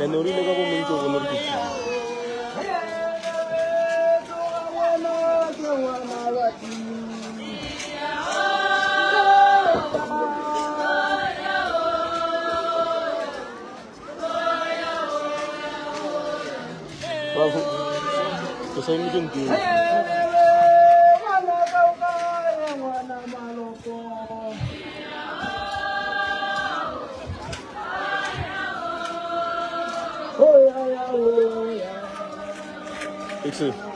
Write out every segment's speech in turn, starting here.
Ene o rile ka go montši o bone gore ke tsile. Bravo. Ke sa eme ke nteng. It's a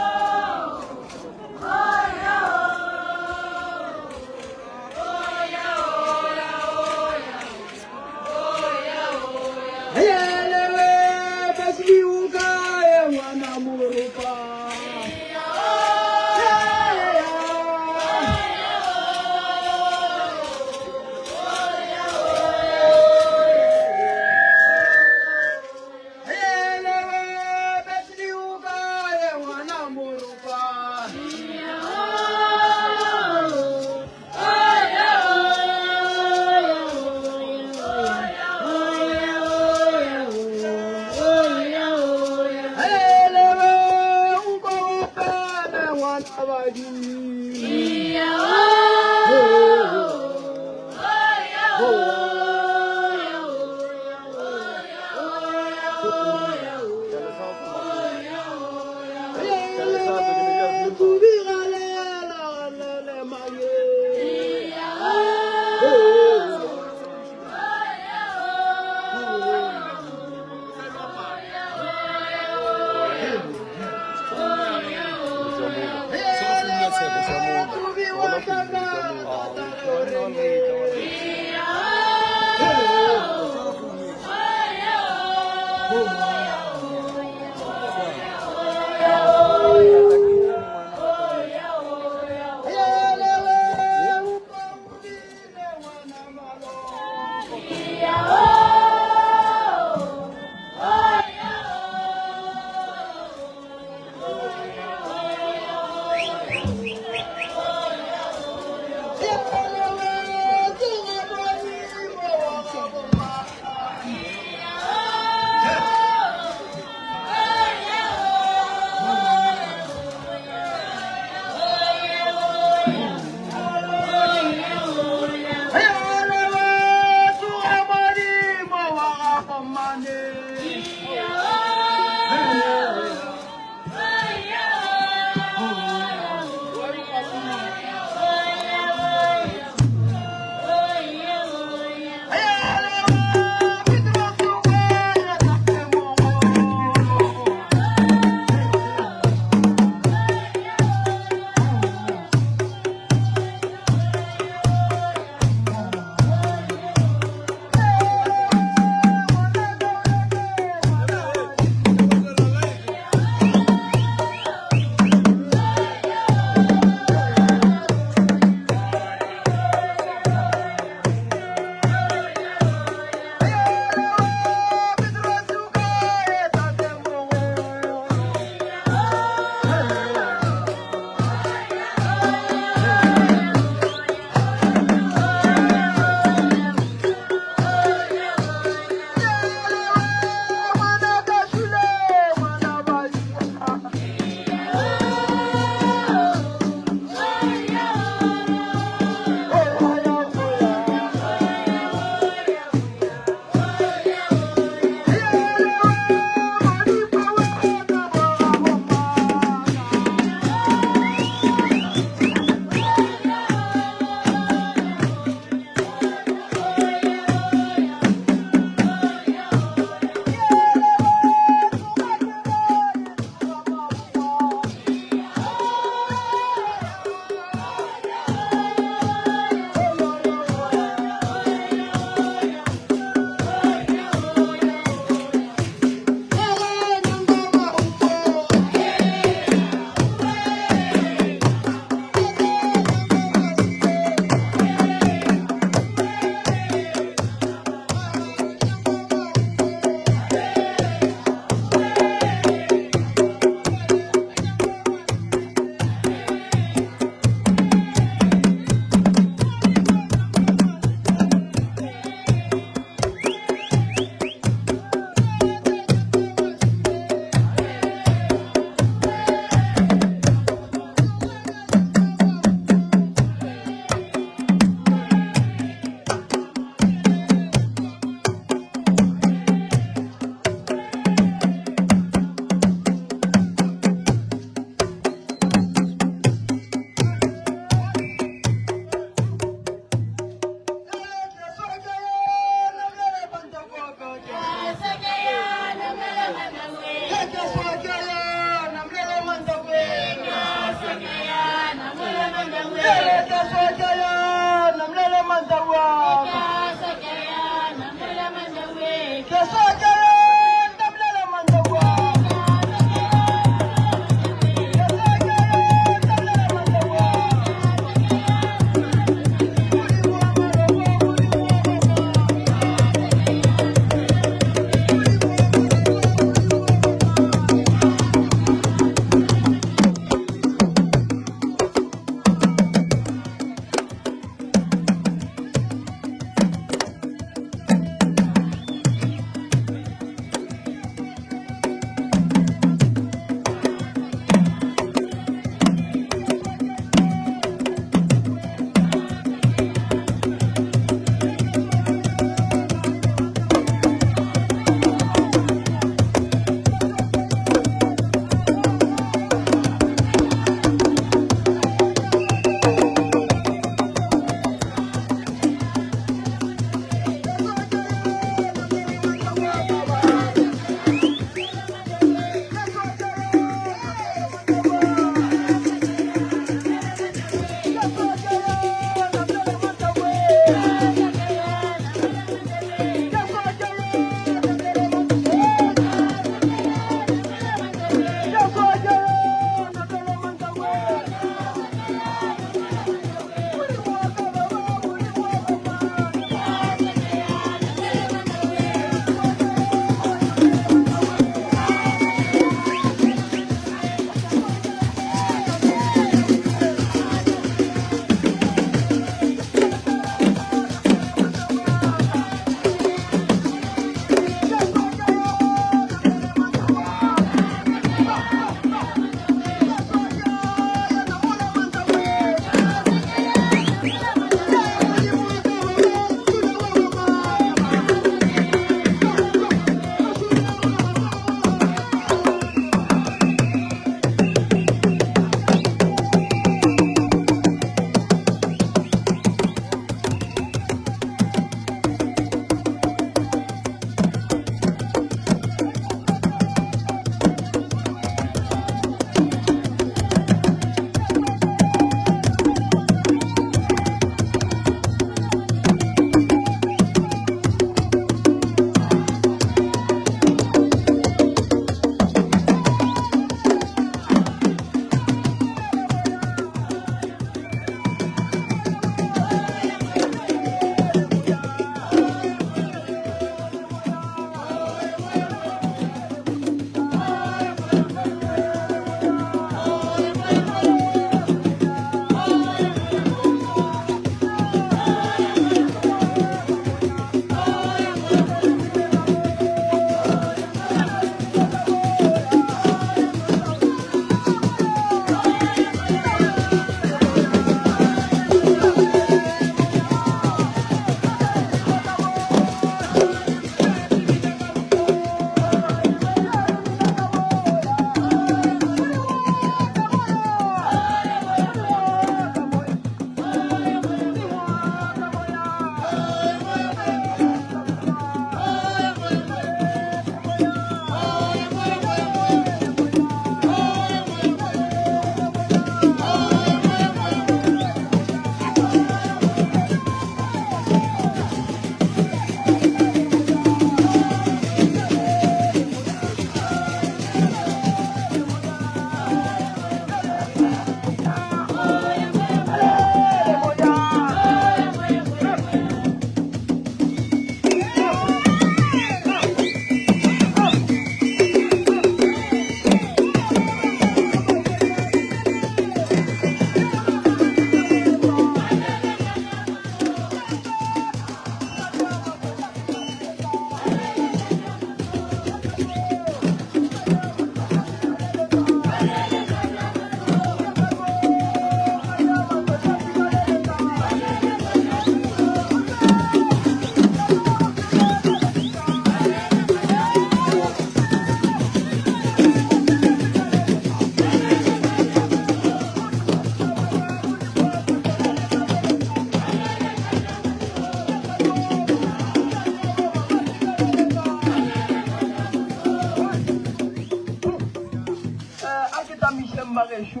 bešo.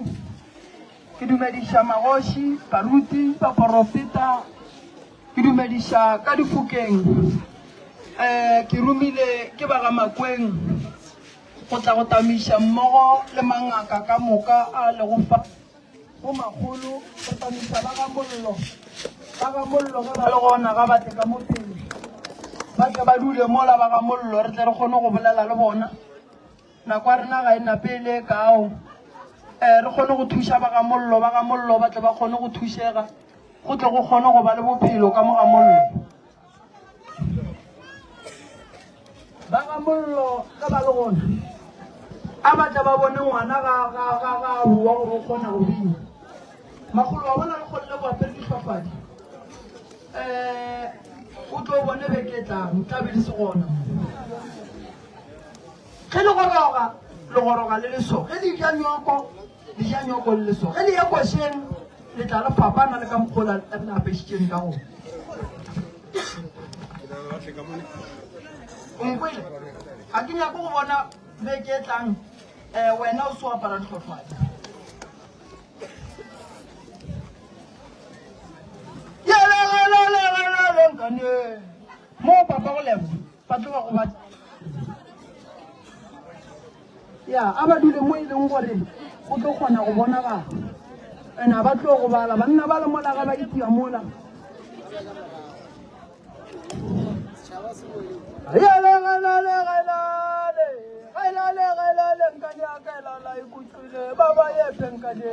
Ke dumediša magoši, baruti, baporofeta, ke dumediša ka difokeng. Um ke romile ke ba ga Makweng go tla go tamiša mmogo le mangaka ka moka a lego fa. Bo makgolo go tamiša ba ga mollo, ba ga mollo ge ba le gona ga ba tle ka mo pele, ba tle ba dule mola ba ga mollo re tle re kgone go bolela le bona. Nako ya rena ga e napele kao. Um re kgone go thuša ba ga mollo, ba ga mollo ba tle ba kgone go thušega, go tle go kgone go ba le bophelo ka mo ga mollo. Ba ga mollo ge ba le gona, a ba tle ba bone ngwana ga ga ga ga a boa gore o kgona go bina. Makgolo wa bona le kgonne go apere dihlwahlwadi. Um o tlo bone beke e tlang, tla be di se gona. Ge le goroga, le goroga le le so. Ge le ja nyoko, le ja nyoko le le so. Ge le ya košeng, le tla le fapana le ka mokgwa o le apešitšeng ka gona. O nkwele? Ga ke nyake go bona beke e tlang um wena o se o apara ditlhotlhwane. Mo papa go lebo ba tlo ba gobatša. Ya, a ba dule mo e leng gore go tlo kgona go bonagala. Ene a ba tlo gobala, banna ba le mola ga ba itia mola. Baba yepe nkane.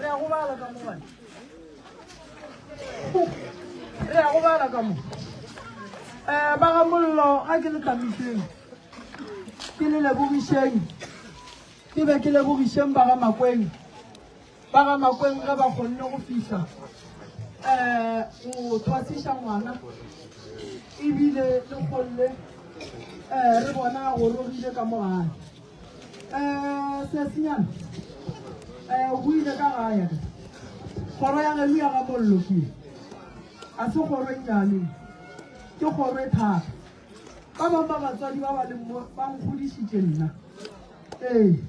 ya go bala ka mo bana. Re ya go bala ka mo. Eh ba ga mollo a ke le tamišeng. Ke le lebogišeng. Ke be ke lebogišeng ba ga Makweng. Ba ga Makweng ge ba kgonne go fihla um go thwasiša ngwana ebile le kgonne um re bona gorogile ka mo gae. Um seasinyana um o ile ka gae ka kgoro ya geno ya ga mollo ke a se kgoro e nnyane ke kgoro e thata. Ba bangwe ba batswadi ba ba leng mo ba nkgodišitše nna. Ee.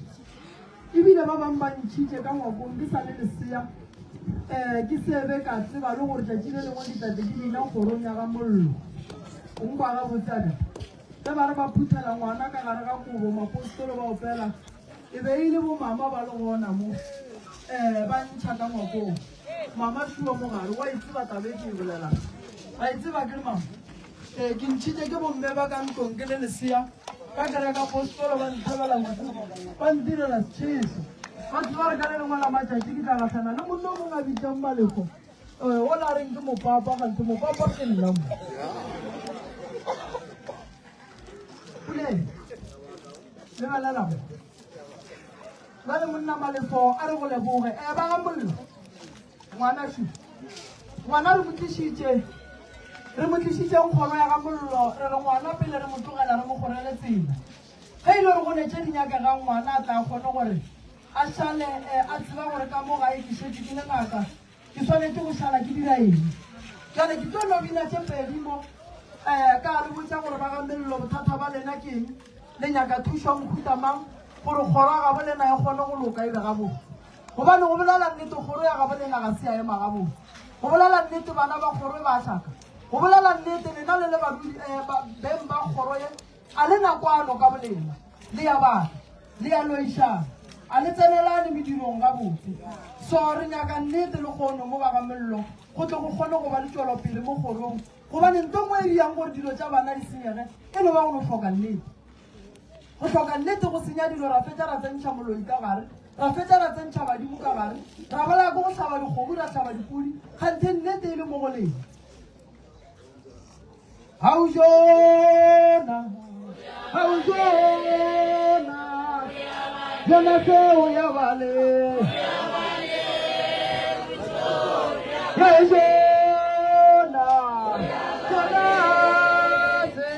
Ebile ba bangwe ba ntšhitše ka ngwakong ke sa le lesea. Um ke se be ka tseba le gore tšatši le lengwe ke tla tle ke bina kgorong ya ga mollo. O nkwa gabotse a ka? Ge ba re ba phuthela ngwana ka gare ga kobo, mapostolo ba opela, e be e le bomama ba le gona mo, um ba ntšha ka ngwakong. Mama šua mo gare, wa e tseba taba e ke e bolelang. Wa e tseba ke re mama? Ee, ke ntšhitše ke bomme ba ka ntlong ke le lesea, ka kereka postolo ba ntlhabela nku, ba ntirela setšheso. Ba tseba gore ka le lengwe la matšatši ke tla gahlana le monna o mongwe a bitšang Malefo, ee, o la reng ke mopapa, kganthe mopapa ke nna mo. Puleng, lebelela mo. Bjale monna Malefo a re go leboge. Ee, ba ga mollo. Ngwana šo. Ngwana re mo tlišitše. Re mo tlišitšeng kgoro ya ga mollo, re re ngwana pele re mo tlogela re mo kgorele tsela. Ge e le gore go ne tše di nyakegang ngwana a tla a kgone gore a šale eh, a tseba gore ka mo gae ke šetše ke le ngaka, ke swanetše go šala ke dira eng. Bjale ke tlo no bina tše pedi mo eh, ka re botša gore ba ga mello bothata ba lena ke eng, le nyaka thušo ya mohuta mang gore kgoro ya gabo lena e kgone go loka e be gabotse. Gobane go bolela nnete, kgoro ya gabo lena ga se ya ema gabotse. Go bolela nnete, bana ba kgoro e ba a hlaka. Go bolela nnete, lena le le badudi, eh, ba, beng ba kgoro ye, a le na kwano ka bolena. Le ya batla, le ya loišana, a le tsenelane medirong gabotse. So re nyaka nnete lehono mo ba ga mollo, go tle go kgone go ba le tšwelopele mo kgorong. Gobane nto nngwe e diang gore dilo tša bana di senyege e no ba go no hloka nnete. Go hloka nnete go senya dilo, ra fetša ra tsentšha moloi ka gare, ra fetša ra tsentšha badimo ka gare, ra bolaya ke go hlaba dikgomo, ra hlaba dipudi, kganthe nnete e le mo go lena. Gaujona, gaujona, jona seo ya bale. Gaujona, jona se.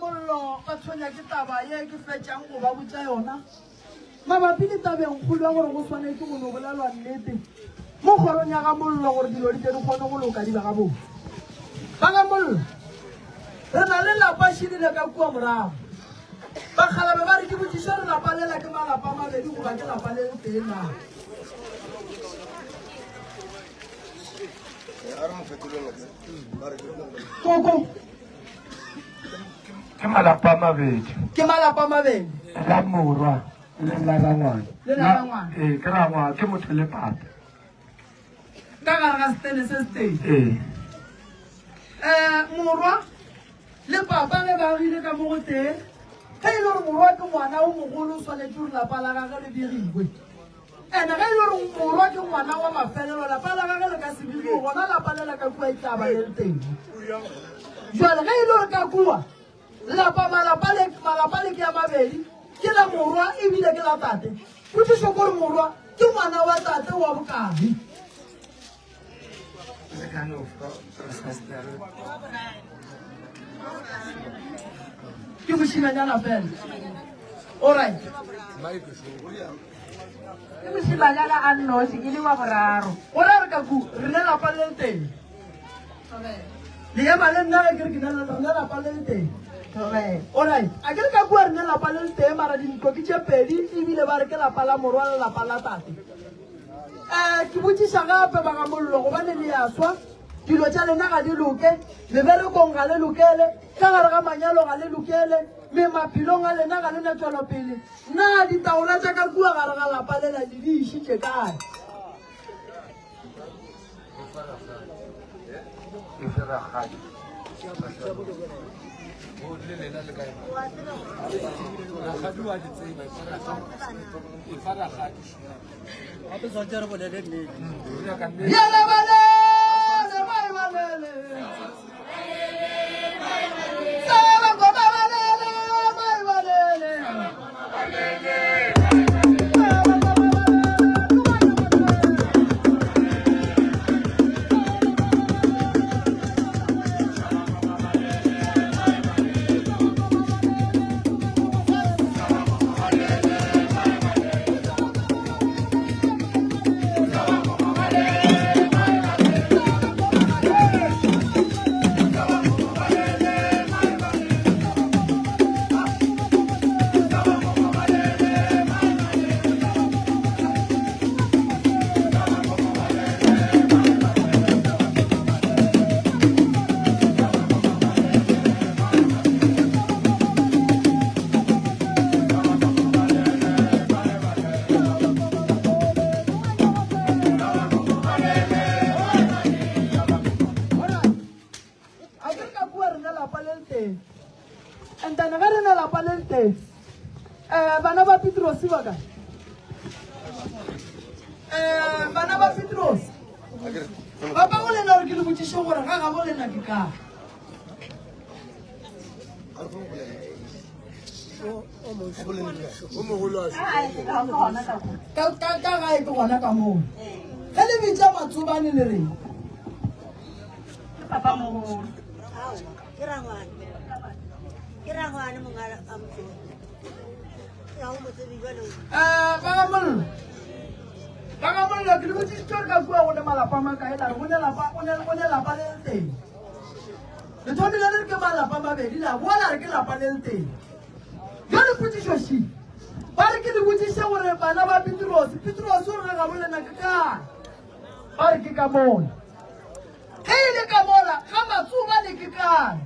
Mollo ba tshwenya ke taba ye ke fetšang go ba botša yona mabapi le tabengkgolo ya gore go swanetše go no bolelwa nnete mo kgorong ya ga Mollo gore dilo di tle di kgone go loka di be gabotse. Ba ga Mollo, re na le lapa šidile ka kua morago. Bakgalabe ba re ke botšiše re lapa lela ke malapa a mabedi goba ke lapa le letee na? Koko. Ke malapa a mabedi. Ke malapa a mabedi. La morwa le la rangwane. Le la rangwane. Ee, ke rangwane, ke motho le papa. Ka gare ga setene se setee. Ee. Eh, morwa le papa ge ba agile ka mo go tee, ge e le gore morwa ke ngwana o mogolo o swanetše gore lapa la gage le begiwe. Ene ge e le gore morwa ke ngwana wa mafelelo, lapa la gage le ka se begiwe, gona lapa le la ka kua e tla ba le le teng. Jwale ge e le gore ka kua lapa malapa le malapa le ke a mabedi, ke la morwa ebile ke la tate. Potšišo ke gore morwa ke ngwana wa tate wa bokae? Ke mošimanyana fela. Alright. Ke mošimanyana a nnoši e le wa boraro. O ra re ka ku re ne lapa le le teng. Le ema le nna ge ke re ke ne re ne lapa le le teng. Alright. A ke re ka kua re ne lapa le le teng mara dintlo ke tše pedi ebile ba re ke lapa la morwa le lapa la tate. Um ke botšiša gape ba ga Mollo gobane le a swa, dilo tša lena ga di loke, meberekong ga le lokele, ka gare ga manyalo ga le lokele, me maphelong a lena ga le na tšwelopele. Na ditaola tša ka kua gare ga lapa lela le di išitše kae? Bjale balele, ba e balele. Tseba ngoma balele, ba e balele. Tseba ngoma balele, ba e balele. A ke re ka kua rena lapa le letee. And then ge rena lapa le letee, um bana ba Petrose ba kae? Um bana ba Petrose. Papa go lena gore ke le botšiše gore ga gabo lena ke kae. Ka gae ke gona ka moo. Ge le bitša Matsobane le reng? Ke papa mogolo. Ke rangwane. Ke rangwane monga a motho. Ga o mo tsebe jwale. Eh, ba ga mollo. Ba ga mollo ke le botsisitse gore ka kua go ne malapa a makae la re go ne lapa go ne go ne lapa le le teng. Le thomile le re ke malapa a mabedi la boa la re ke lapa le le teng. Jwale potšišo še ba re ke le botsiše gore bana ba Petrose, Petrose o re ga gabo lena ke kae? Ba re ke ka mola. Ge e le ka mola ga Matsobane ke kae?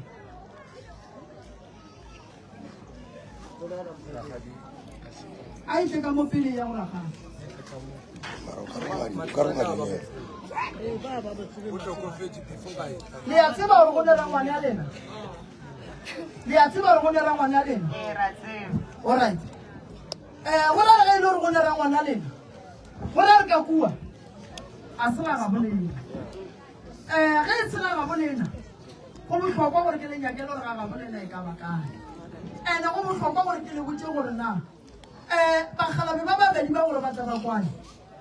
A e tle ka mo pele ya go ragana. Le a tseba gore go ne rangwane ya lena? Le a tseba gore go ne rangwane ya lena? Ee, ra tseba. Alright. Eh, go ra re ge e le gore go ne rangwane ya lena, go ra re ka kua a se ga gabo lena. Eh, ge e se ga gabo lena, go bohlokwa gore ke le nyakele gore ga gabo lena e ka ba kae. Ene go bohlokwa gore ke le botše gore na um bakgalabe ba babedi ba gore ba tla ba kwane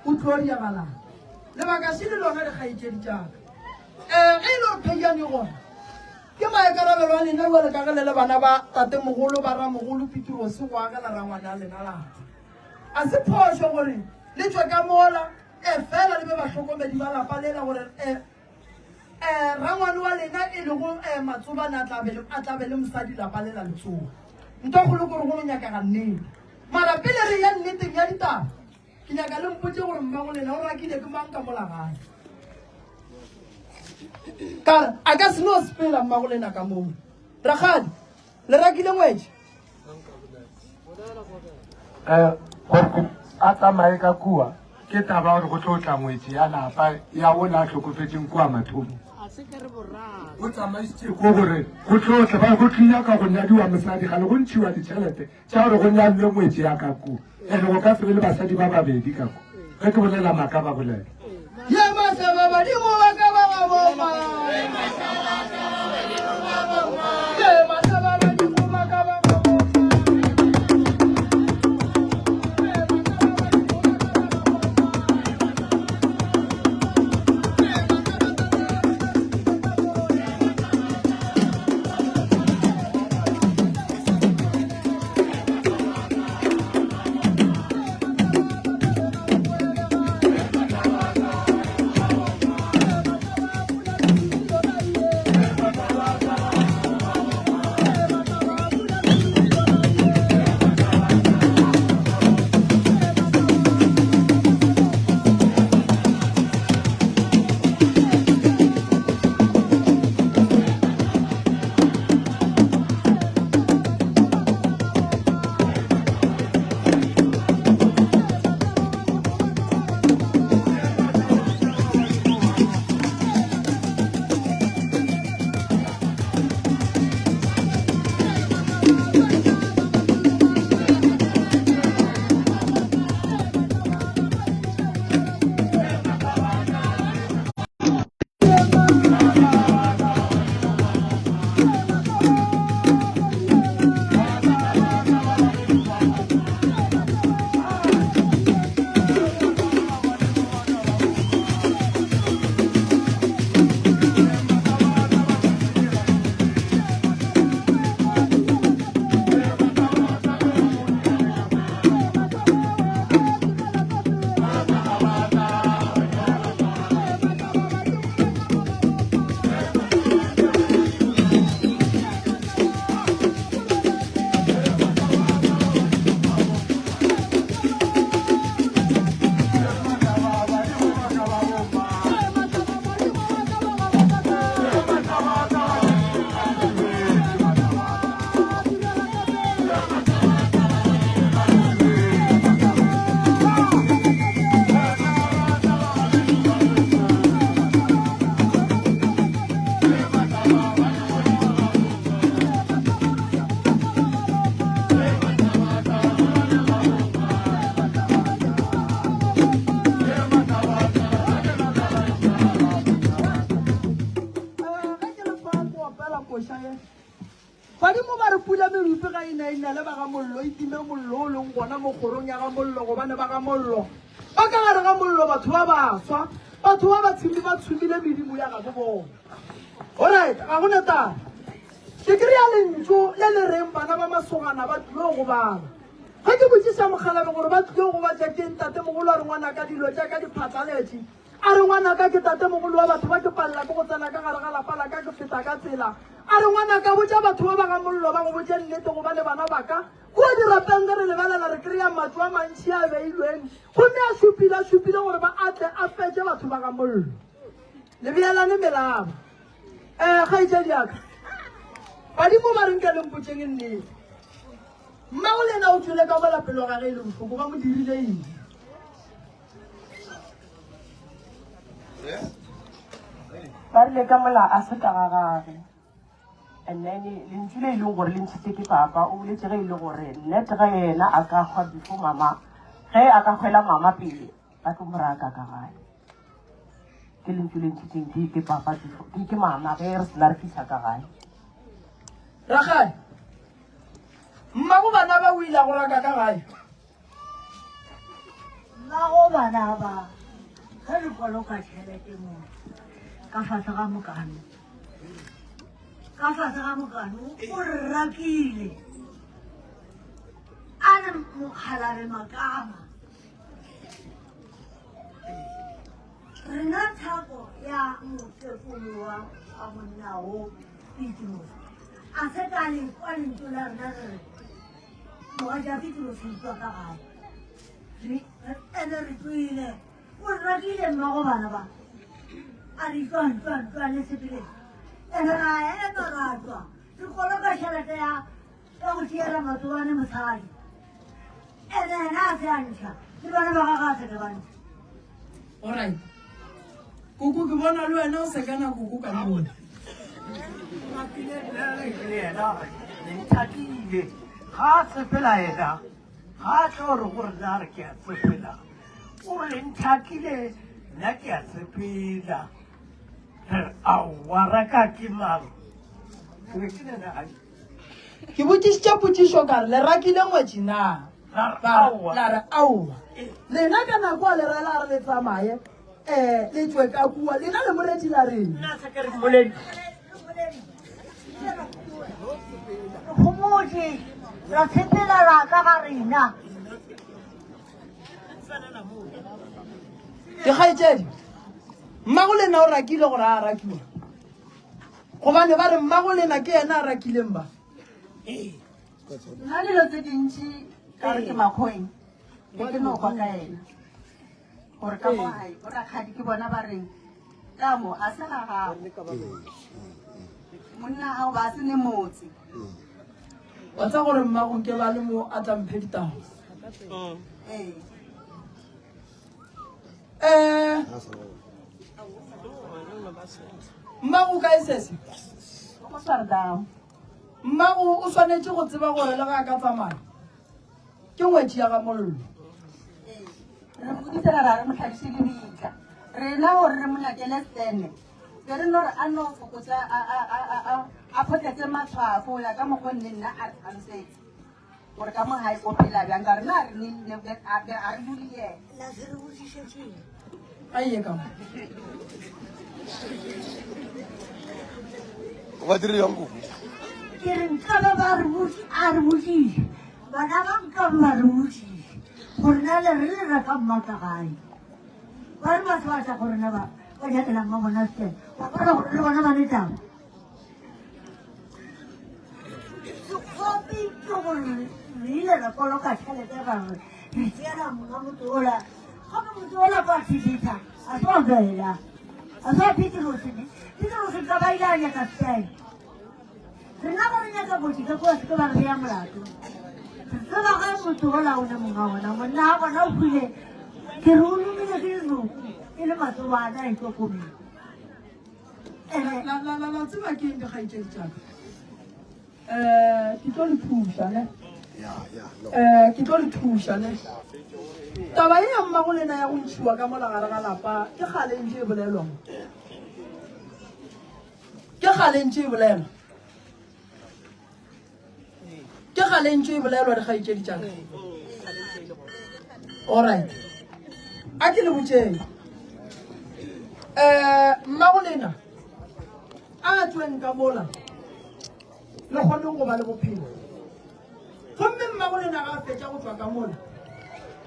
o tlo diagalang. Lebaka se le lona dikgaetšedi tša ka. Um ge e le gore phejane gona. Ke maikarabelo a lena bjale ka ge le le bana ba tatemogolo ba ramogolo Petrose go agela rangwane a lena lapa. A se phošo gore le tšwe ka mola, efela le be bahlokomedi ba lapa lela gore e, e, rangwane wa lena e lego e, Matsobane a tla be le, a tla be le mosadi lapa lela le tsoga. Ntwa kgolo ke gore go no nyakega nnete. Mara pele re ya nneteng ya ditaba, Ke nyaka le mpotše gore mmago lena o rakile ke mang ka mola gae. Ka re, a ka se no sepela mmago lena ka moo. Rakgadi, le rakile ngwetši? Eh, gore a tsamaye ka kua ke taba gore go tlo tla ngwetši ya lapa ya ola a hlokofetšeng kua mathomo o tsamaisitše ko gore go tlo tla ba go tlo nyaka go nyadiwa mosadi ga le go ntšhiwa ditšhelete Tša gore go nyalwe ngwetši ya ka ko, ene go ka se be le basadi ba babedi ka ko. Ge ke bolela maaka ba bolela. Ye mahlaba badimo ba ka ba ga boma. Ye mahlaba badimo ba ka ba ga boma. Badimo ba re pula merupi ga e na e nele ba ga mollo e time mollo o leng gona mo kgorong ya ga mollo gobane ba ga mollo ba ka gare ga mollo batho ba baswa batho ba ba tshimi ba tshumile medimo ya gabo bona. Alright, ga go na taba. Ke kry-a lentšu le le reng bana ba masogana ba tlilo gobala. Ge ke botšiša mokgalabje gore ba tlilo gobatša ke eng, tatemogolo a re ngwanaka dilo tša ka di phatlaletše. A re, Ngwanaka, ke tatemogolo wa batho ba, ke palela ke go tsena ka gare ga lapa la ka, ke feta ka tsela. A re, Ngwanaka, botša batho ba ba ga mollo ba go botše nnete, gobane bana ba ka, kua dirapeng ge re lebelela re kry-a matšo a mantši a beilweng, gomme a šupile, a šupile gore ba a tle a fetše batho ba ga mollo. Le beelane melaba. Ee, kgaetšedi ya ka, badimo ba re nke le mpotšeng nnete. Mmago lena o tšwele ka mola pelo ga ge e le bohloko, ba mo dirile eng? Ba rile ka mola a se ka ga gage. And then lentšu le e leng gore le ntšhitše ke papa o boletše ge e le gore nnete ge yena a ka hwa before mama ge a ka hwela mama pele ba tlo mo raka ka gae. Ke lentšu le ntšhitšeng ke ke papa before ke ke mama ge re sena re fihla ka gae. Rakgadi, mmago bana ba o ile a go raka ka gae. Mmago bana ba ge re koloka tšhelete mo ka fase ga mokano. Ka fase ga mokano o re rakile. A re mokgalabje Makama. Rena thako ya mokekolo wa wa monna wo Petrose a se ka le kwa lentšu la rena re re mogatša Petrose utlwa ka gae. Re ene re tloile o re rakile mmago bana ba a re tlwang tlwang tlwang le sepeleng ene ra ema ra tswa re koloka tšhelete ya ka go tšeela matsobane mosadi ene ena a se a ntšha le bana ba gagwe a se ke ba ntšha. Alright. Koko ke bona le wena o sekana koko ka mona. Ngakile bjale ke le yena gore le nthatile ga a sepela yena ga a tlo re gore na re ke a sepela o re nthatile nna ke a sepela re aowa raka ke mang ke be ke le na Ke botšišitše potšišo ka re le rakile ngwetši na? La re aowa. Lena ka nako a le rela re le tsamaye um le tšwe ka kua lena le moretši la reng? Gomotše ra sepela ra ka ga rena. Dikgaetšedi, mmago lena o rakile gore a rakiwa. Gobane ba re mmago lena ke yena a rakileng ba. Nna dilo tse dintši ka gore ke makgoeng be ke no kwa ka ena gore ka mo gae borakgadi ke bona ba reng ka mo a se ga gago monna gago ba se ne motse. Wa tseba gore mmago nke ba le mo a tla mphe ditaba. Ee. Eh, mmago o kae sese? Go Swaredam. Mmago o swanetše go tseba gore le ga a ka tsamaya ke ngwetši ya ga mollo. Re mmodisela ra re motlhadiše lebitla. Rena gore re mo nyakele stene be re no re a no fokotsa a photletse matshwafo go ya ka mokgwa nne nna a re tlhalosetse gore ka mo gae o phela bjang ka re na re ne a re dule le yena. La se re botšišetšeng. A ye ka mo. Ba dire jang koko? Ke re nkabe ba re botši a re botšiše bana ba nkabe ba re botšiše gore na le re le reka mmaka gae ba re batho ba tla go rena ba ba nyakela mma bona stene wa bona gore le bona ba ne taba Sekgopi ke gore re ile ra koloka tšhelete ra re re tšeela monga motse ola gape motse ola kwa thititha a se wa bela a se wa Peterose ne Peterose ka ba ile a nyaka style rena ba re nyaka kotsi ka kua se ke ba re bea molato re tseba ge motse ola o ne monga ona monna ga gona o hwile ke re o lomile ke dinoko e le matsobana a ikokomile La, la, la, la tseba ke eng dikgaetšedi tša ka? Um ke tlo le thuša ne. Um ke tlo le thuša ne. Taba e ya mmago lena ya go ntšhiwa ka mola gare ga lapa ke kgale ntše e bolelwa. Ke kgale ntše e bolelwa. Ke kgale ntše e bolelwa dikgaetšedi tša ka. Alright. A ke le botšeng. Eh mmago lena a tsweng ka mola le kgoneng go ba le bophelo. Gomme mmago lena ga a fetša go tšwa ka mola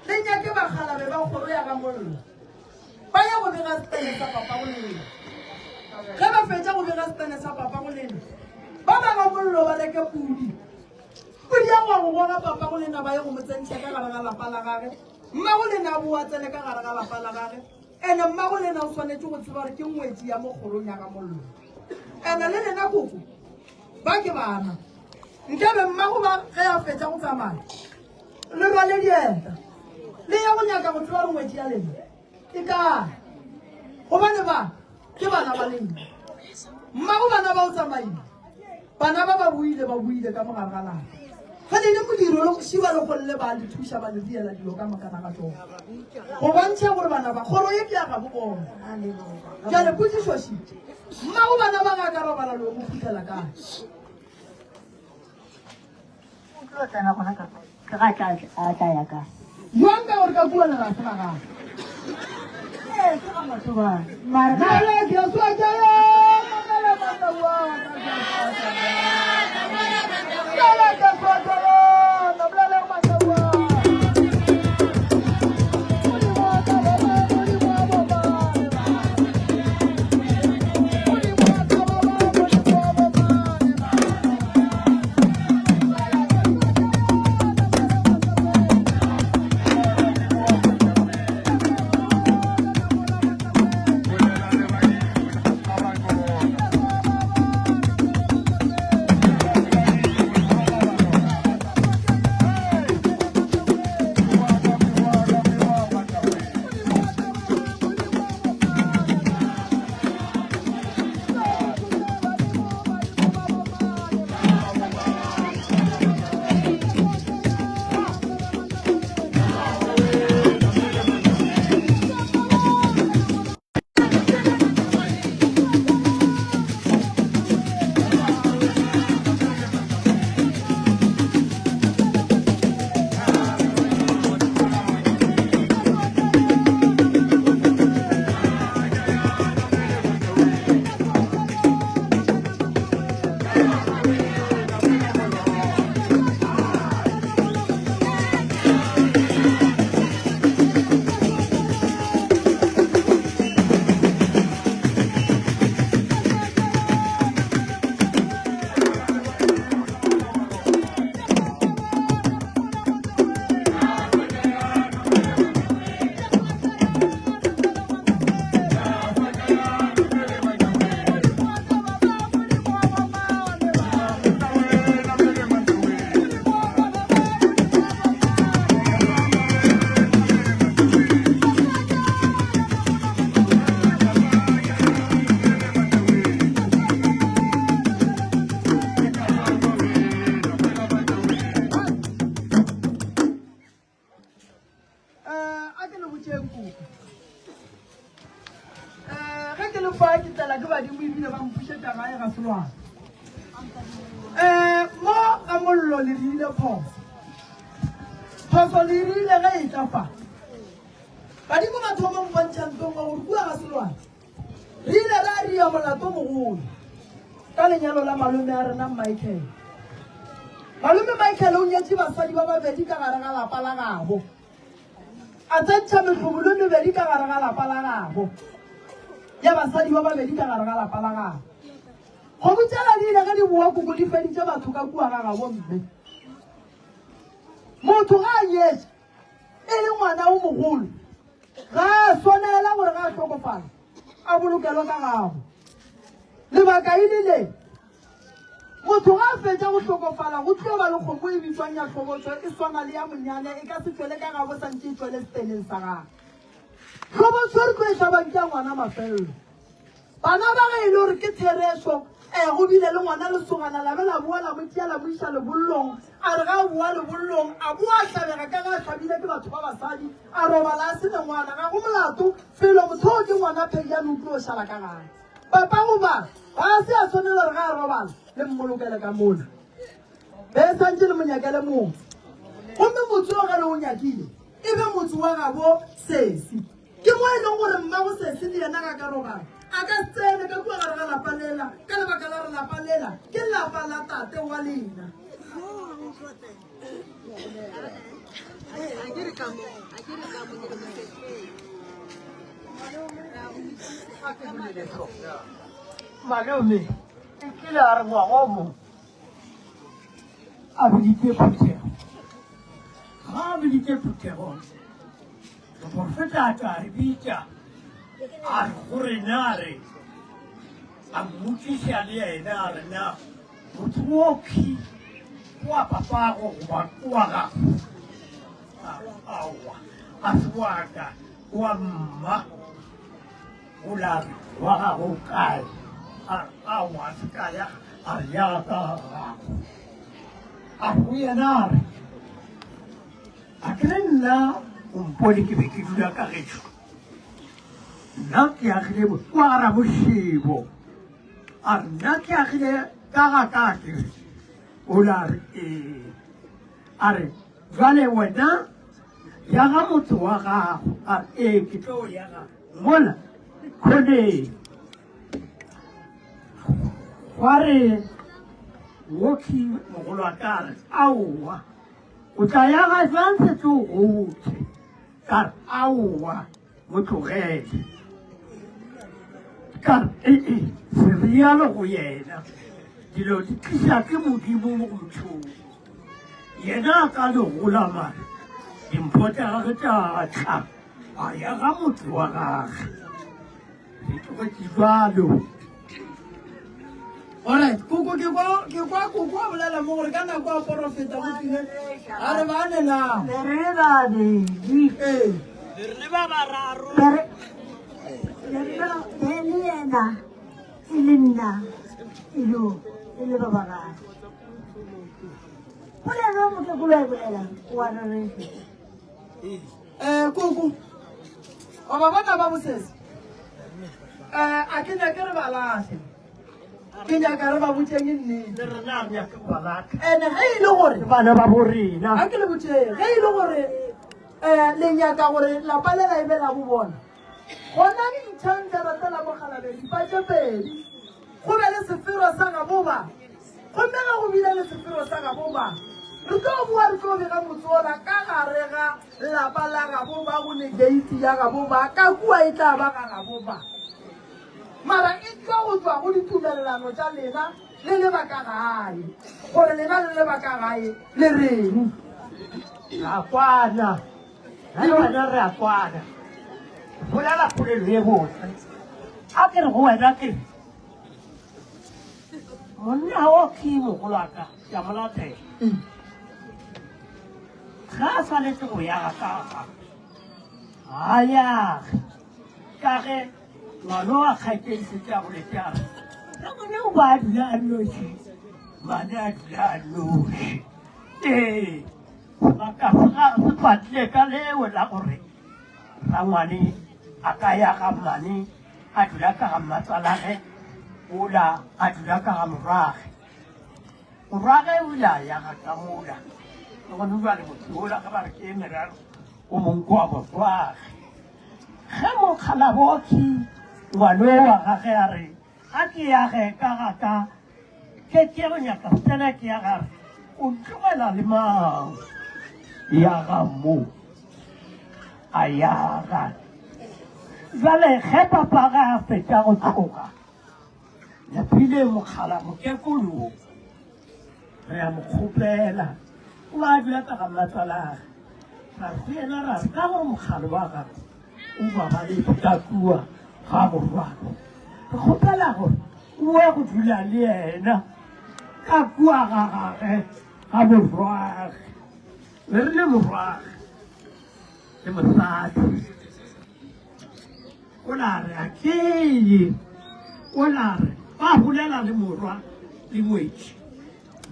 le nyake bakgalabe ba kgoro ya ga mollo. Ba ya go bega setene sa papa go lena. Ge ba fetša go bega setene sa papa go lena, ba ba ga mollo ba reke pudi. Pudi ya go go goga papa go lena ba ye go mo tsentšha ka gare ga lapa la gage. Mmago lena a boa tsene ka gare ga lapa la gage. Ene mmago lena o swanetše go tseba gore ke ngwetši ya mo kgorong ya ga mollo. Ene le lena koko ba ke bana. Nkabe mmago ba ge a fetša go tsamaya le rwale dieta le ye go nyaka go tseba gore ngwetši ya lena e kae gobane ba ke bana ba lena mmago bana ba o tsamaile bana ba ba buile ba buile ka mogare ga lapa ge le le modiro le šiba le golle ba le thuša ba le diela dilo ka mokana ga tsona go bontšha gore bana ba kgoro ye ke ya gabo bona jale potšišoši mmago bana ba ga ka robala le mo phuthela kae O tlo tsena gona ka ke ga tla a tla ya ka. Jwang ka gore ka kua lerase la gago. Ee, ke ga motho ba. Mara Jale ke a swa ke ya mamela mamela. Eh, a ke le botšeng koko um ge ke le fa ke tlela ke badimo ebile ba mpušetša gae ga selwana um mo ga mollo le rile phoso phoso le rile ge e tla fa badimo ba thoma mpontšha ntong wa gore kua ga selwana Re ile ra ria molato mogolo ka lenyalo la malome a rena Michael. Malome Michael o nyetše basadi ba babedi ka gare ga lapa la gabo. A tsentšha mehlobolo e mebedi ka gare ga lapa la gabo. Ya basadi ba babedi ka gare ga lapa la gabo. Kgomo tšela di ile ge di boa koko di feditše batho ka kua ga gabo mme. Motho ga a nyetše e le ngwana o mogolo ga a swanela gore ga a hlokofala a bolokelwe ka gago lebaka e le le motho ga a fetša go hlokofala go tlo ba le kgomo e bitswang ya hlobotso e swana le ya monyane e ka se tšwele ka gabo santse e tšwele seteneng sa gagwe hlobotso re tlo e hlabang ke ya ngwana mafelelo Bana ba ge e le gore ke therešo, ee, go bile le ngwana lesogana la be la boa la mo tšea la mo iša lebollong. A re ga a boa lebollong, a boa a hlabega ka ge a hlabile ke batho ba basadi, a robala a se ne ngwana. Ga go molato felo, motho o ke ngwana phejane o tlo šala ka gae. Papa goba ga se a swanela gore ga a robala le mmolokele ka mola. Be santše le mo nyakele motse. Gomme motse o ge le o nyakile, e be motse wa gabo sesi. Ke mo e leng gore mmago Sesi le yena ga ka robala, a ka se tsene ka kua gare ga lapa lela, ka lebaka la gore lapa lela ke lapa la tate wa lena. Malome e kile a re ngwaga o mongwe a biditše phuthego ga a biditše phuthego Moporofeta a tla a re bitša, a re go rena, a re, a mmotšiša le yena, a re, Na motho wo phi ke wa papago goba ke wa gago? A re, Aowa, ga se wa ka, ke wa mma. O la re, Wa gago o kae? A re, Aowa, ga se ka ya. A re, Ya ka gago. A re go yena, a re, A ke re nna o mpone ke be ke dula ka gešo? Nna ke agile kwa ga Rabošebo. A re nna ke agile ka ga ka ke. O la re ee. A re jwale wena ya ga motse wa gago. A re ee ke tlo ya ga mola khoneng. Gwa re Woki mogolo wa ka a re, Aowa, o tla ya ga jwang setse o gotse? Ka re, Aowa, mo tlogele. Ka re, Ee, se rialo go yena. Dilo di tliša ke Modimo mo mothong. Yena a ka no gola mare dimpho tša gagwe tša tla a ya ga motho wa gage. Re tlogetše bjalo. Alright, koko ke kwa ke kwa koko a bolela mo gore ka nako a porofeta go tlile a re ba ne na. Be re le babedi. Ee. Be re le ba bararo. Be re be le yena e le nna e le e le ba bararo. Polelo mokekolo a e bolelang o a rereša. Eh koko. O ba bona ba bosese. Eh a ke nyake re ba lahle. Ke nyaka re ba botšeng nnete. Le rena re nyake go ba lahla. Ene ge e le gore Bana ba bo rena. a ke le botšeng ge e le gore eh le nyaka gore lapa lela e be la bo bona. Gona ntšhang jarata la mokgalabje dipa tše pedi go be le sefero sa gabo ba. Gomme ge go bile le sefero sa gabo ba, re tlo boa re tlo bega motse wola ka gare ga lapa la gabo ba go ne keiti ya gabo ba, ka kua e tla ba ga gabo ba. Mara e tšwa go tšwa go ditumelelano tša lena le le ba ka gae, gore lena le le ba ka gae le reng. Re a kwana, le wena re a kwana. Bolela polelo ye botse. A ke re go wena ke re, Monna o ke mogolo wa ka, ke a mo latela. Ge a swanetše go yaga ka ga ga a yage, ka ge ngwana wa kgaetšedi setse a boletše a re, le gona o ba a dula a nnoši, mmane a dula a nnoši. Ee, sebaka se patlile ka leo la gore rangwane a ka yaga mmane a dula ka ga mmatswalage, ola a dula ka ga morwage. Morwage o ile a yaga ka mola, le gone jwale motho ola ge ba re ke merero o mong kwa morwage. Ge mokgalaboki ngwano wa gage a re a ke yage ka ga ka ke ke go nyaka go tsena ke ya gare o ntlogela le mang ya ga mo a yaga Bjale ge papage a fetša go tloga, Lepile mokgala mokekolo wo, re a mo kgopela, o a dula ka ga mmatswalage. Ra re go yena ra re ka gore mokgalo wa gago o babaletše ka kua ga morwalo, re kgopela gore o ye go dula le yena ka kua ga gage ga morwage. Re rile morwage le mosadi o la re a keye o la re ba bolela le morwa le ngwetši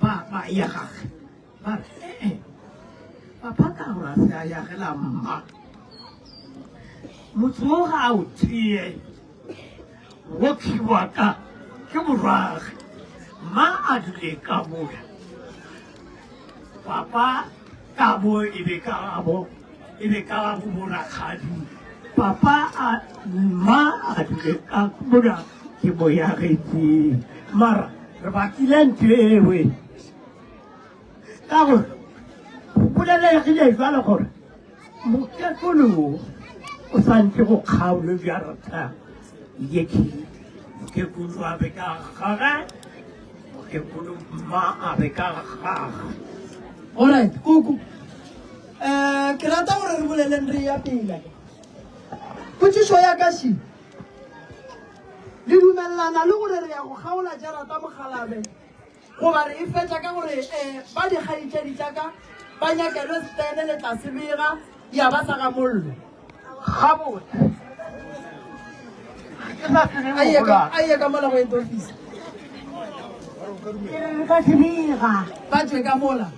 ba ba ya gage ba re ee papa ka gore a se a yagela mma motho o ga a o tee wo ka ke morwage mma a dule ka mola Papa kabo e be ka gabo e be ka gabo bo rakgadi papa a mma a dule ka mona ke mo yagetseng mara re bakile ntho ewe ka gore go bolelegile jalo gore mokekolo wo o santse go kgaolo bja rata ye ke mokekolo a be ka gage Mokekolo mma a be ka gage. Alright, koko. Eh, ke rata gore re boleleng re ya pele. Potšišo ya ka še. Le dumelelana le gore re ya go kgaola jarata mokgalabe goba re e fetša ka gore eh, ba dikgaetšedi tša ka ba nyakelwe stene le tla se bega ya ba sa ga mollo. Gabotse. Ke sa tsebe A ye ka, mogolwane. a ye ka mola go ento office. Ke re re ka se bega. Ba tšwe ka mola.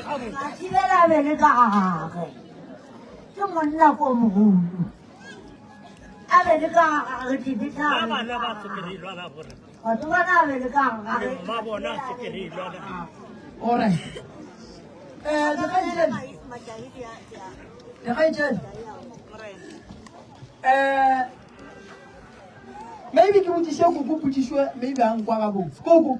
Ka thibela be le ka ga gagwe. Ke monna ko mogolo. A be le ka ga gagwe dibe tša Ba gagwe. bana ba sekerilwana gore Batho bana a be le ka ga gagwe. mma bona sekerilwana. Alright. Eh, dikgaetšedi. Dikgaetšedi. Eh, Maybe ke botšiše koko potšišo, maybe a nkwa gabotse. Koko,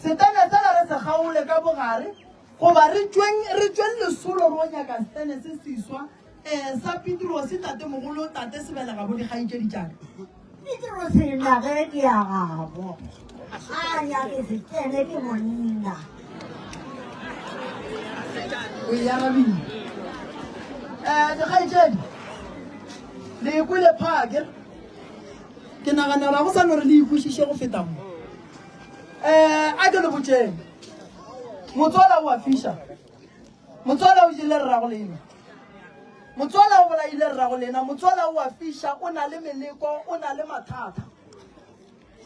setene sela re se kgaole ka bogare goba re tšweng re tšweng lesolo ro nyaka setene se seswa um sa Petrose tatemogolo tate Sebelega bo dikgaetšedi tša ka. Petrose nage ke ya gabo a nyake setene ke monna. O e arabile. Um dikgaetšedi le e kwele phake ke nagana gore ga go sa no re le ikwešiše go feta mo. Um a ke le botšeng motswala o a fiša motswala o jele rrago lena motswala o bolaile rrago lena motswala o a fiša o na le meleko o na le mathata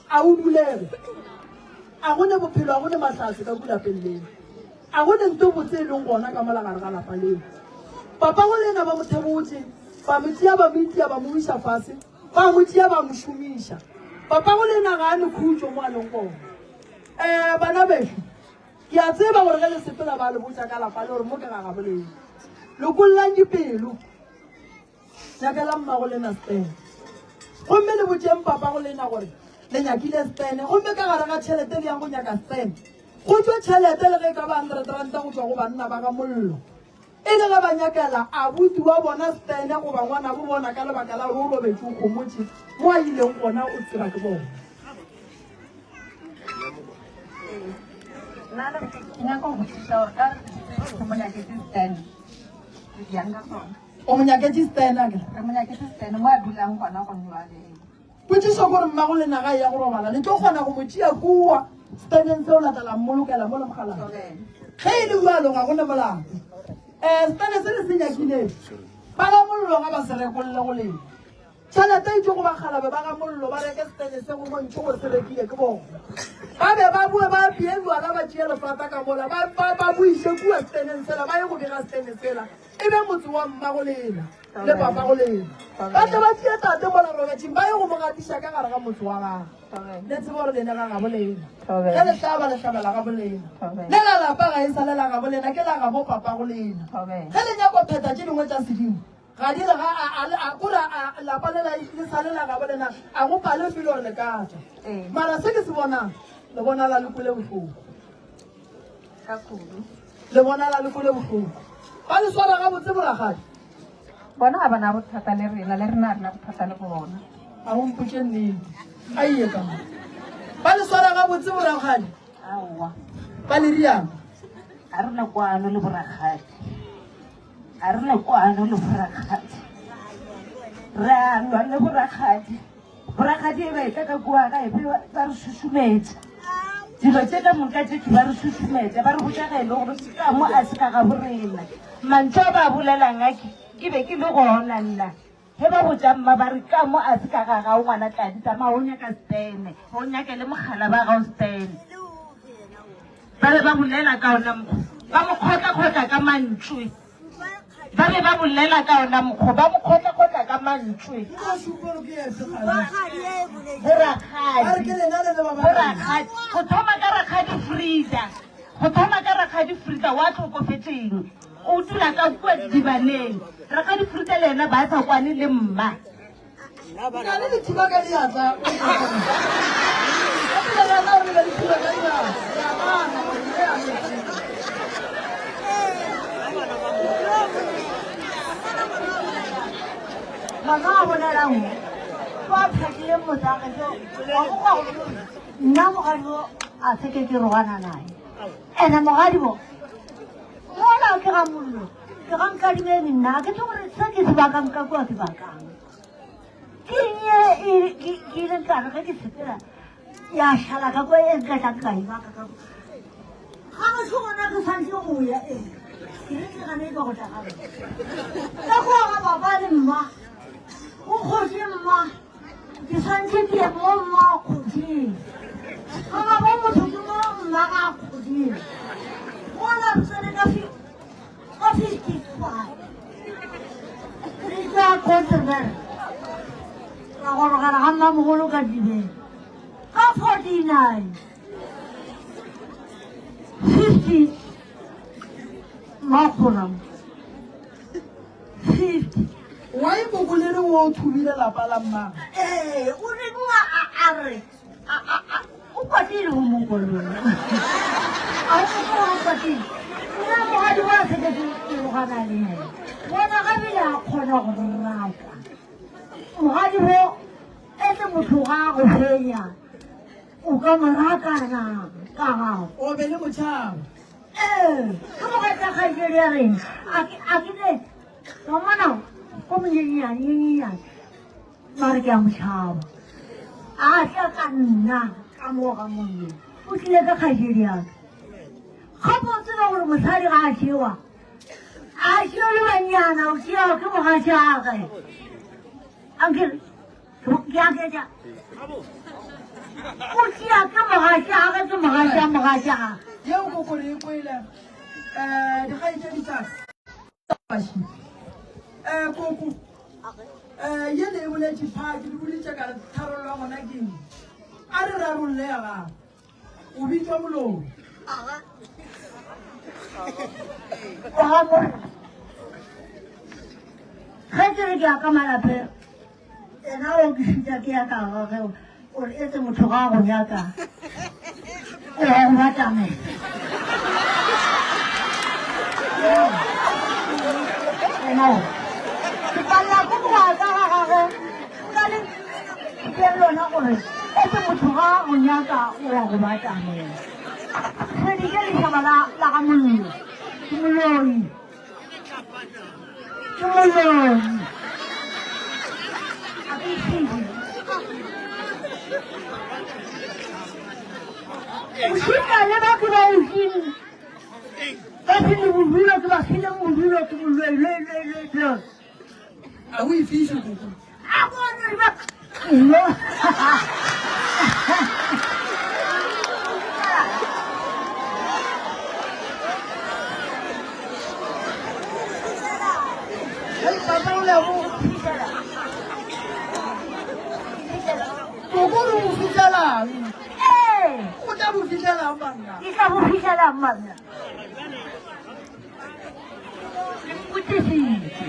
a o dulege a go ne bophelo a go ne mahlatse ka kulapeng leo a go ne nto botse e leng gona ka mola gare ga lapa leo papa go lena ba mo thebotse ba mo tšea ba mo itia ba mo iša fase ba mo tšea ba mo šomiša papa go lena ga a ne khutšo mo a leng gona um bana bešo Ke a tseba gore ge le sepela ba le botša ka lapa le gore mo ke ga gabo lena. Lokollang dipelo. Nyakelang mmago lena Stene. Gomme le botšeng papa go lena gore le nyakile Stene. Gomme ka gare ga tšhelete le yang go nyaka Stene. Go tšwe tšhelete le ge e ka ba 100 ranta go tšwa go banna ba ga mollo. E le ge ba nyakela abuti wa bona Stene goba ngwanabo bona ka lebaka la gore o robetše o homotše mo a ileng gona o tseba ke bona. Nna ke nyaka go botšiša gore ka re mo nyaketse Stan re diang ka sona. O mo nyaketše Stan a ke? Re mo nyaketse Stan mo a dulang gona go jwale. Potšišo ke gore mmago lena ga e ya go robala le tlo kgona go mo tšea kua staneng seo la tla la mmolokela mo le mogalana. Ge e le bjalo ga go ne molato. Um stane se le se nyakileng ba ga mollo ga ba se rekolle go lena. Tšhelete e tšwe go bakgalabe ba ga mollo ba reke stene se go bontšhe gore se rekile ke bona. Ba be ba boe ba apee bjala ba tšee lefata ka mola ba, ba, ba boiše kua steneng sela ba ye go bega stene sela. E be motse wa mmago lena le papago lena. Ba tle ba tšee tate mola robetšeng ba ye go mo gatiša ka gare ga motse wa gagwe. Le tsebe gore lena ga gabo lena. Ge le hlaba le hlabela gabo lena. Le la lapa ga e sa le la gabo lena ke la gabo papago lena. Ge le nyako phetha tše dingwe tša sedimo ga di le ga a, a, a, kore a, lapa le la le sa le la gabo lena a go pale felo gore le ka tšwa. Mara se ke se bonang le bonala le kwele bohloko. Ka kudu. Le bonala le kwele bohloko. Ba le swara gabotse borakgadi? Bona ga ba na bothata le rena, le rena ga re na bothata le bona. A o mpotše nnete. A iye ka mo. Ba le swara gabotse borakgadi? Aowa. Ba le riang? A re na kwano le borakgadi. A re na kwano le borakgadi. Re a lwa le borakgadi. Borakgadi e ba etla ka kua gae be ba re šušumetša. Dilo tše ka moka tše ke ba re šušumetša, ba re botša ge e le gore ka mo a se ka ga borena. Mantšu a ba a bolelang a ke, ke be ke le gona nna. Ge ba botša mma ba re ka mo a se ka ga gago ngwana Tladi, tsamaya o nyaka Stene, o nyake le mogala ba gago Stene. Ba be ba bolela ka ona mokgwa, ba mo kgotlakgotla ka mantšu. Ba be ba bolela ka ona mokgwa, ba mo kgotlakgotla ka mantšu. Borakgadi, borakgadi, go thoma ka Rakgadi Frida, go thoma ka Rakgadi Frida wa hlokofetšeng, o dula ka kua Dibaneng. Rakgadi Frida le yena ba sa kwane le mma. Na le dithiba ka diatla. Ka pele ga ka gore le dithiba ka diatla. Ke a gana gore le a Ngwana a bolelang o a phakile motsage wa go kwa gore nna mogadibo a se ke ke rogana naye ene mogadibo mola ke ga mollo Ke ga nkadimeng nna, ga ke tsebe gore se ke se bakang ka kua ke bakang. Ke eng ye e ke ke ileng ka re ge ke sepela ya šala ka kua e nka tlang ka e baka ka kua. Ga gešo gona ke swanetše go ya ee ke re ke gane ka go tla ga bona. Ka kua ga papa le mma, go kgoši mma, ke swanetše ke ye mo mma a kgošing. Ga gabo motho ke mo mma ga a kgošing. Mola re tsene ka Ka 55 re tšwa Kotzebue ra gorogela ga mmamogolo ka Dibeng. Ka 49 50 Makgora 50. Why koko le re o thubile lapa la mmagwe? Ee, o reng a a re a a a o kwatile go mo kolong. A o mo gore o kwatile. Nna mogadi wa se ke ke rogana le yena. Bona ga bile a kgona go re raka. Mogadi wo etse motho ga go fenya. O ka mo rakana ka gago. O be le motšhaba. Ee, ke mogatša kgaetšedi ya rena. A ke a ke ne wa mona o monyenyane nyenyane mare ke a mo tšhaba. A tla ka nna ka mo ga mollo. O tlile ka kgaetšedi ya ka. Gape o tseba gore mosadi ga a tšewa. A tšewe le banyana o tšewa ke mogatšagwe. Ankere Ke aketša. O tšea ke mogatšagwe, ke mogatša mogatšagwe. Yeo koko re e kwele. Um dikgaetšedi tša ka. Um koko. Um ye le e boletše phaa ke le boditše ka re tharollo ya gona ke eng. A re rarolle ya gago. O bitšwa moloi. O ga mo ge ke re ke ya ka malapeng Yena o ke šitša ke ya ka gage o re etse motho ga go nyaka o ya go batamela. Yena o ke palela ko go ya ka ga gage ka le ke lona gore etse motho ga go nyaka o ya go batamela. Feditše lešaba la la ga mollo ke moloi. Ke moloi. A ke itshedi. O šika le ba ke ba o šing. Ba se le bodulo ke ba file bodulo ke moloi loi loi loi loi. A o ifiše koko. A bone re ba no. Hei papa o lebo. Koko re o fihlelang. Ee. O tla bo fihlelang banna. Ke tla bo fihlelang banna. Le mpotšišitše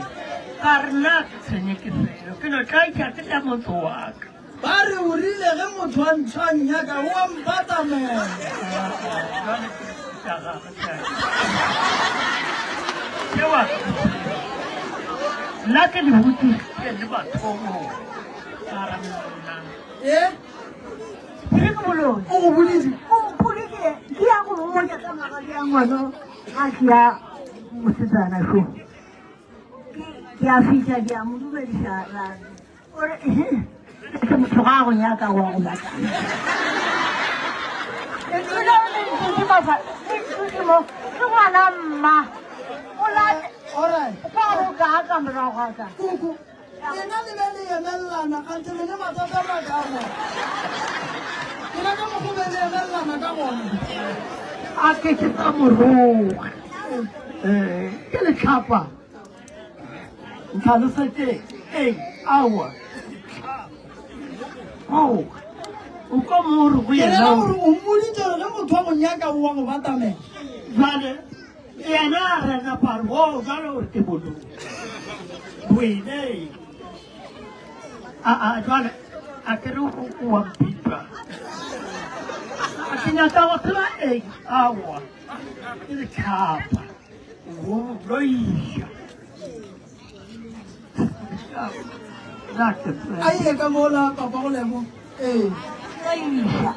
ka re nna ke tshwenye ke selo ke no tlaiša ke tša motse wa ka. Ba re o rile ge motho a ntshwa nnyaka o a mpatamela. Jwale ke tša gagwe tšewa nna ke le botšišitše le bathomong ka re nna Ee? Ke ke moloi. O go boditše? O mpoditše ke ya go mmotša ka magadi a ngwana ga ke ya mosetsana šo. Ke a fihla ke a mo dumediša ra o re ke motho ga go nyaka wa go batla. Lentšu leo le ntutše mafa le ntutše mo ke ngwana mma o late Alright. kwa go ka ka morago ga ka. Kuku. Lena le be le emelelana kganthe le le mathata maka a gona. Ke na ka mokgo be le emelelana ka gona. A ke ke sa moroge. Eh, ke letlhapa. Ntlhalosetše eng? Aowa. Oh, o kwa mo re go Ke yena. rera gore o mmoditše gore ge motho a go nyaka o wa go batamela. Jwale Yena a re napa a re, Wo, jwale o re ke boloi. Boile. A, a, jwale, a ke re o, o a mpipa. A ke nyaka go tseba eng? Aowa, ke letlhapa. Wo, loiša. Nna ke A ye ka mola papa go lebo. Ee. Loiša.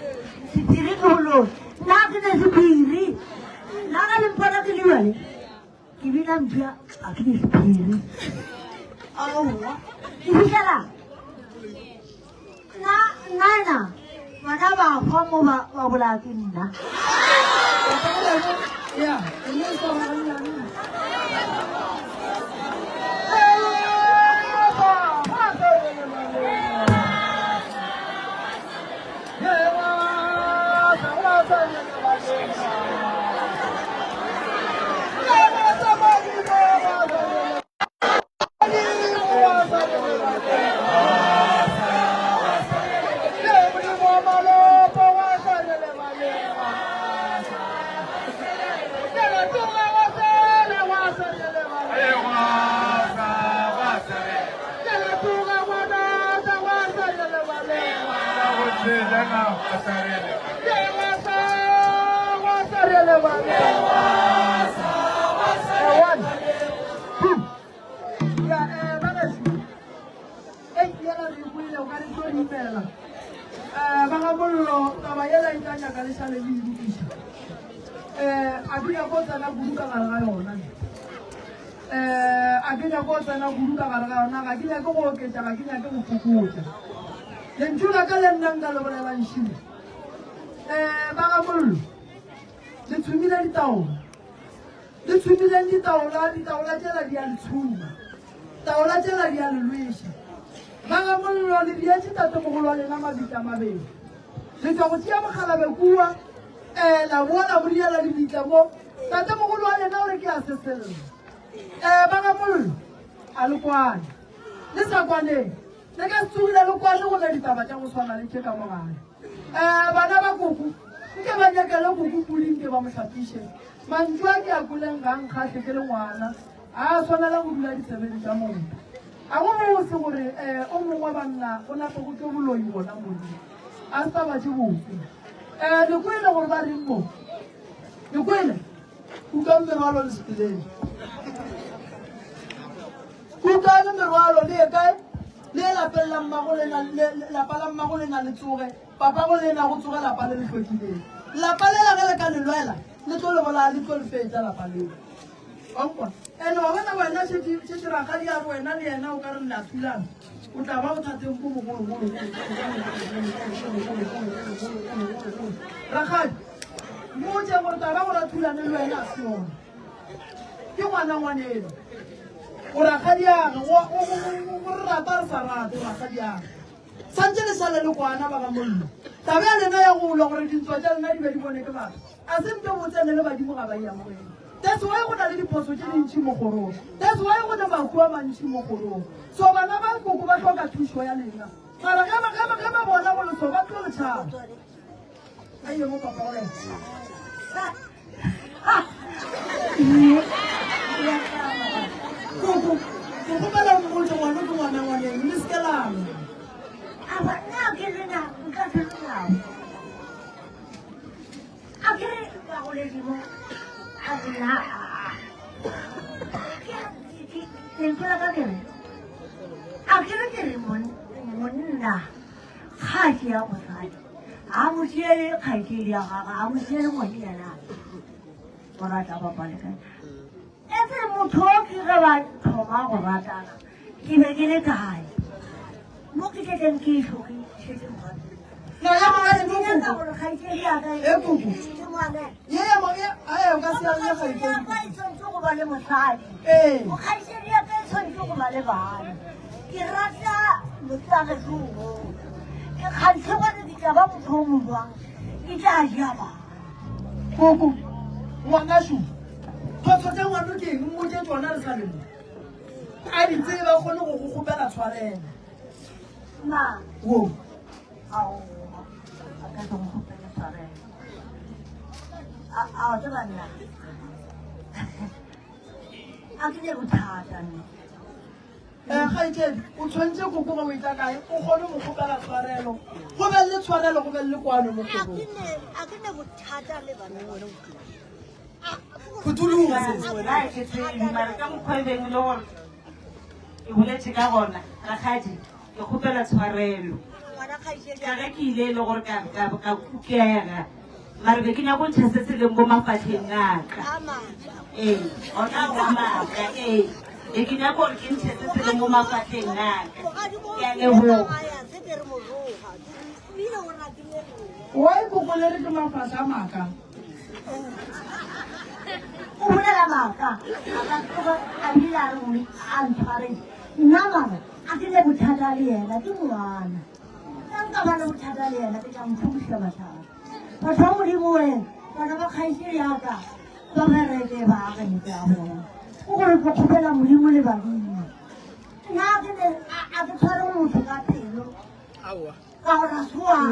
Sephiri ke boloi. Nna ke ne sephiri. Nna ga le mpona ke le bjale. Ke bina mpša a ke ne sephiri. Aowa. Ke fihlela. Nna nna ena bana ba hwa mo ba ba bolaya ke nna. Papa go lebo. Ya, e ne e sa gannyane. One, two. Ya, ba gešo, ei, yela re ikwele, o ka re tlo re imela. Ba ga mollo, taba yela e tla nyaka le šale le e lokiša. A ke nyako tsena kudu ka gare ga yona. A ke nyako tsena kudu ka gare ga yona, ga ke nyake go oketša, ga ke nyake go fokotša. Lentšu la ka le nna nka le bolelang šimo. Ba ga mollo, le tshumile ditaola. Le tshumileng ditaola, ditaola tšela di a le tshuma. Taola tšela di a le lweša. Ba ga mollo, le dietše tatemogolo wa lena mabitla mabedi. Le tšwa go tšea mokgalabe kua, eh, la boa la mo diela lebitla mo. Tatemogolo wa lena o re ke a sesella. Eh, ba ga mollo, a le kwane. Le sa kwaneng, le ka se tsogile le kwane go ne ditaba tša go swana le tše ka mo gae. Eh, bana ba koko, nke ba nyakele koko pudi nke ba mo hlapiše. Mantšu a ke a kweleng ga a nkgahle ke le ngwana, a a swanela go dula ditsebeng tša motho. A go bose gore um o mongwe wa banna o nape go tšwe boloi gona mone, a se taba tše botse. Um le kwele gore ba reng mo? Le kwele? Kukang merwalo le sepeleng. Kukang merwalo le ye kae? Le ye lapeng la mmago lena, lapa la mmago lena le tsoge. Papa go lena go tsoge lapa le le hlwekileng. Lapa lela ge le ka le lwela, le tlo le bolaya, le tlo le fetša lapa leo. Wa nkwa? Ene wa bona wena šetše šetše rakgadi a re wena le yena o ka re le a thulana, o tla ba bothateng bo bogologologologologologologologologologologologolo. Rakgadi, mmotše gore taba gore a thulane le wena a se yona. Ke ngwana ngwaneno. O rakgadiage, go go go re rata re sa rate, o rakgadiage. Santše le šale le kwana ba ga mollo. Taba ya lena ya go lwa gore dintswa tša lena di be di bone ke batho, a se nto botse ene le badimo ga ba e amogele. That's why go na le diphoso tše dintši mo kgorong. That's why go ne mahu a mantši mo kgorong. So bana ba koko ba hloka thušo ya lena. Mara ge ba, ge ba, ge ba bona go le so, ba tlo le tšhaba. A ye mo papa go Koko, ke kgopela o mmotse ngwana ke ngwana ngwaneng, le se ke la lwa. Aba nna ke re na nka se re nao. A ke re ka go ledimo a re na lentswe la ka ke re a ke re ke re monna ga a tšea mosadi a mo tšeele kgaetšedi ya gagwe a mo tšeele ngwanenyana o rata bapale kae e se motho o ke ge ba thoma go ratana ke be ke le kae mo ke tletseng ke itlhokišetse go ba le mosadi kgaetšedi ya ka e tshwanetse go ba le bana Ke rata motsageso wo. Ke kgantshe gore ke tla ba motho o mobjang, ke tla ja ba. Koko, ngwanašu, photso tša ngwano ke eng? Mmotše tšona re sa le mo. A di tsebe ba kgone go go kgopela tshwarelo. Ma. Wo. Ao, a ka se go kgopele tshwarelo. A, a tseba nna. A ke ne bothata nne. Eh, kgaetšedi, o tshwanetse koko ge o etla kae o kgone go kgopela tshwarelo. Go be le tshwarelo, go be le kwano mo kgorong. A ke ne bothata le bana. Phuthuloga sesi. Nna ke tsebe mara ka mokgwa e beng e le gore ke boletše ka gona rakgadi ke kgopela tshwarelo ka ge ke ile e le gore ka ka ka kukega mare be ke nyako ntšha se se leng mo mafatlheng aka ee ona wa maaka ee be ke nyako gore ke ntšhe se se leng mo mafatlheng aka ke a leboga Why koko le re ke mafatlha a maaka? O bolela maaka a ka tsoga a bile a re a ntshwarele nna mara a ke ne bothata le yena ke ngwana ka nka ba le bothata le yena ke tla mo tlhokiša mathata batho ba modimo we bana ba kgaetšedi yaka ba bereke ba age metse ya bona o gore ke kgopela modimo le badimo nna ke ne a ke tshware motho ka pelo ka gore a se waka.